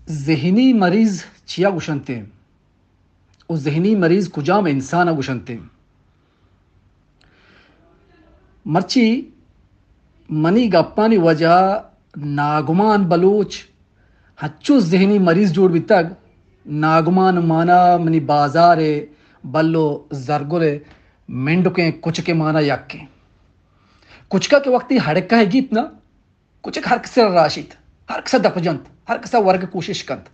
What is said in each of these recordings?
ذہنی مریض چیا گوشنتے؟ و ذہنی مریض کجام انسان ء گوشنتے؟ مرچی منی گپانی وجہ ناگمان بلوچ ہنچو ذہنی مریض جوڑ بیتگ۔ ناگمان مانا منی بازار ء بل و زرگر ء منڈکیں کچکے مانا یکیں۔ کچکا کہ وقتی ہڑکہ گیت نا، کچک ہر کسا راشیت، ہر کسا دپ جنت، ہر کسا ورگ کوشش کنت۔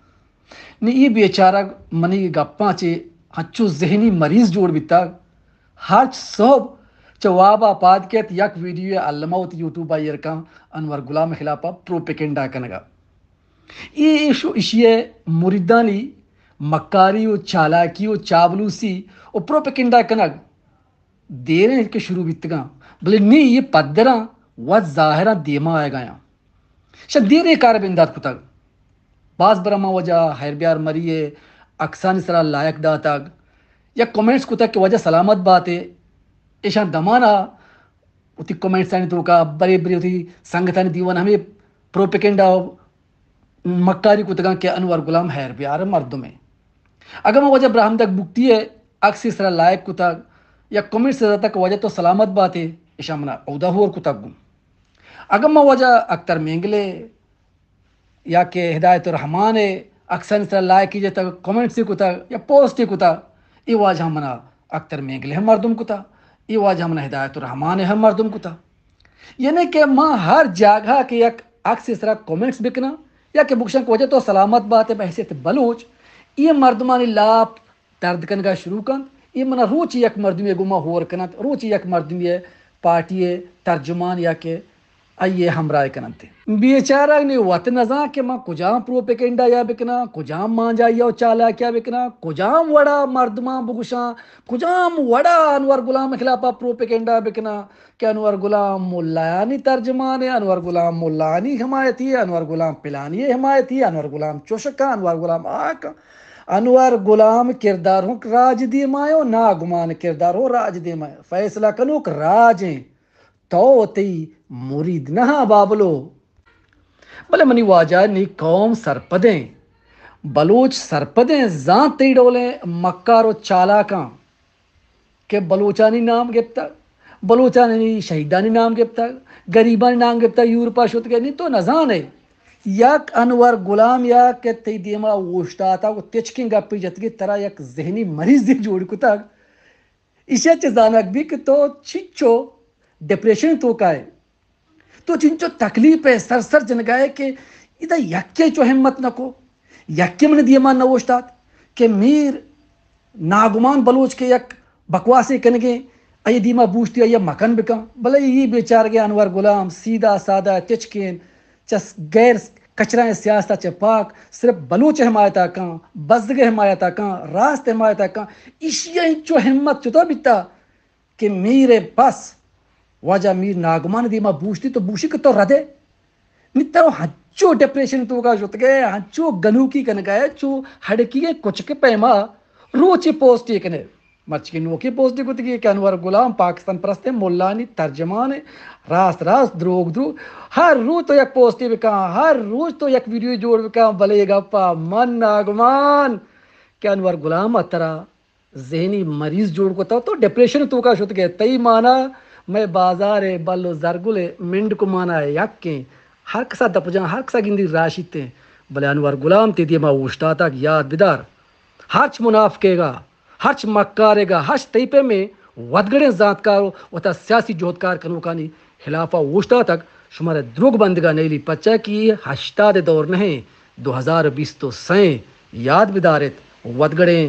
نی ای بیچارگ منی گپاں چہ ہنچو ذہنی مریض جوڑ بیتگ۔ ہرچ صبح چہ وابا پاد کیت، یک ویڈیو الما وتی یوٹیوب ء ایر کن، انور غلام خلاف ء پروپیگنڈا کنگا۔ ای ایشو اشی ء مریدانی مکاری و چالاکی و چابلوسی و پروپیگنڈا کنگ دیریں کہ شروع بیتگاں، بلے نی یہ پدراں وت ظاہراں دیما آئیگایاں۔ شہ دیریں کار بندات کتگ۔ باز برا ما وجہ حیر بیار مری ء عکسانی سرا لائک داتگ یا کمنٹس کتگ کہ وجہ سلامت باتے۔ ایشاں دمانا وتی کمنٹسانی توکا برے برے وتی سنگتانی دیوان ہمیں پروپیگنڈا مکاری کتگاں کہ انور غلام حیر بیار مردمے۔ اگاں ما وجہ براہمدگ بگٹی ء عکسی سرا لائک کتگ یا کمنٹس داتگ کہ وجہ تو سلامت باتے، ایشاں منا اودا ہور کتگ گوں۔ اگاں ما وجہ اختر مینگلے یا کہ ہدایت الرحمان ء عکسانی سرا لائکی جتگ، کمنٹس کتگ یا پوسٹ کتگ، ای واجہ منا اختر مینگلے ہم مردم کتا، ای واجہ منا ہدایت الرحمان ہم مردم کتا۔ یعنی کہ ما ہر جاگہ کہ یک عکس سرا کمنٹس بکناں یا کہ بگشاں کہ وجہ تو سلامت بات بحیثیت بلوچ، یہ مردمانی لاپ درد کنگا شروع کنت، یہ منا روچ یک مردمی گما ہور کنت، روچ یک مردمی پارٹی ترجمان یا کہ آئی ء ہمراہ کننت۔ بیچارگ نی وت نزان کہ من کجام پروپیگنڈا یا بکناں، کجام مانجائی و چالاکیا بکناں، کجام وڑا مردمان بگوشاں، کجام وڑا انور غلام خلافا پروپیگنڈا بکناں کہ انور غلام ملایانی ترجمان ہے، انور غلام ملایانی حمایتی ہے، انور غلام پلانی حمایتی ہے، انور غلام چوشکا، انور غلام آکا، انور غلام کردار ہوں راج دیما ہے و ناگمان کردار ہوں راج دیما ہے۔ فیصلہ کنوک راج ہیں۔ تو و تئی مرید نہ ہاں بابلو۔ بلے منی واجہ نی قوم سرپدیں، بلوچ سرپدیں، زانت تئی ڈولیں مکار و چالاکاں کہ بلوچانی نام گپتگ، بلوچانی شہیدانی نام گپتگ، گریبانی نام گپتگ، یورپا شتگے، نی تو نزانے۔ یک انور غلام یا کہ تئی دیما اوشتاتگ و تچکیں گپی جتگی ترا یک ذہنی مریضے جوڑ کتگ۔ ایشی ء چہ زانگ بیت کہ تو چنچو ڈپریشن توکا ئے، تو چنچو تکلیف ء سر سر جنگا ئے کہ ادا یکے چو ہمت نہ کو، یکے من دیما نہ اوشتات کہ میر ناگمان بلوچ کہ یک بکواسے کنگے، آئی دیما بوشتی آئی مکن بکن۔ بلے ای بیچارگے انور غلام سیدھا سادہ تچکین چہ غیر کچرائیں سیاست ء چہ پاک صرف بلوچ ء حمایت ء کن، بزگ ء حمایت ء کن، راست ء حمایت ء کن۔ ایشی ء انچو ہمت چطور بیتا کہ میر ء پس واجہ میر ناگمان ء دیما بوشتی تو بوشی کہ تو ردے۔ نی تو ہنچو ڈپریشن توکا شتگے، ہنچو گنوکی کنگا ئے، چو ہڑکی ء کچک ء پیما روچے پوسٹے کنے۔ مرچی کہ نوکیں پوسٹے کتگی کہ انور غلام پاکستان پرستیں ملانی ترجمان ء، راست راست، دروگ دروگ۔ ہر روچ تو یک پوسٹے بکن، ہر روچ تو یک ویڈیو جوڑ بکن، بلے اے گپا من ناگمان کہ انور غلام ء ترا ذہنی مریض جوڑ کتا، تو ڈپریشن توکا شتگے۔ تئی مانا مئے بازار ء بل و زرگل ء منڈک مانا یکیں، ہر کسا دپ جان، ہر کسا گندی راشیتیں، بلے انور غلام تئی دیما اوشتاتگ، یاد بدار۔ ہرچ منافقے گا، ہرچ مکارے گا، ہرچ تئی پیمیں ودگڑیں زانتکار و وتا سیاسی جہدکار کنوکانی خلافا اوشتاتگ، شمارا دروگ بندگا نیلی، پچا کہ اے ہشتاد دور نہ ایں، دو ہزار بیست و سئے ایں۔ یاد بداریت، ودگڑیں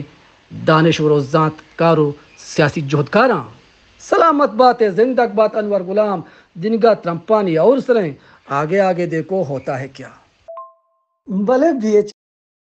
دانشور و زانتکار و سیاسی جہدکاراں۔ سلامت بات ئے، زندگ بات انور غلام، دنگا ترمپانی اور سریں، آگے آگے دیکھو ہوتا ہے کیا۔ بلے بی ایچ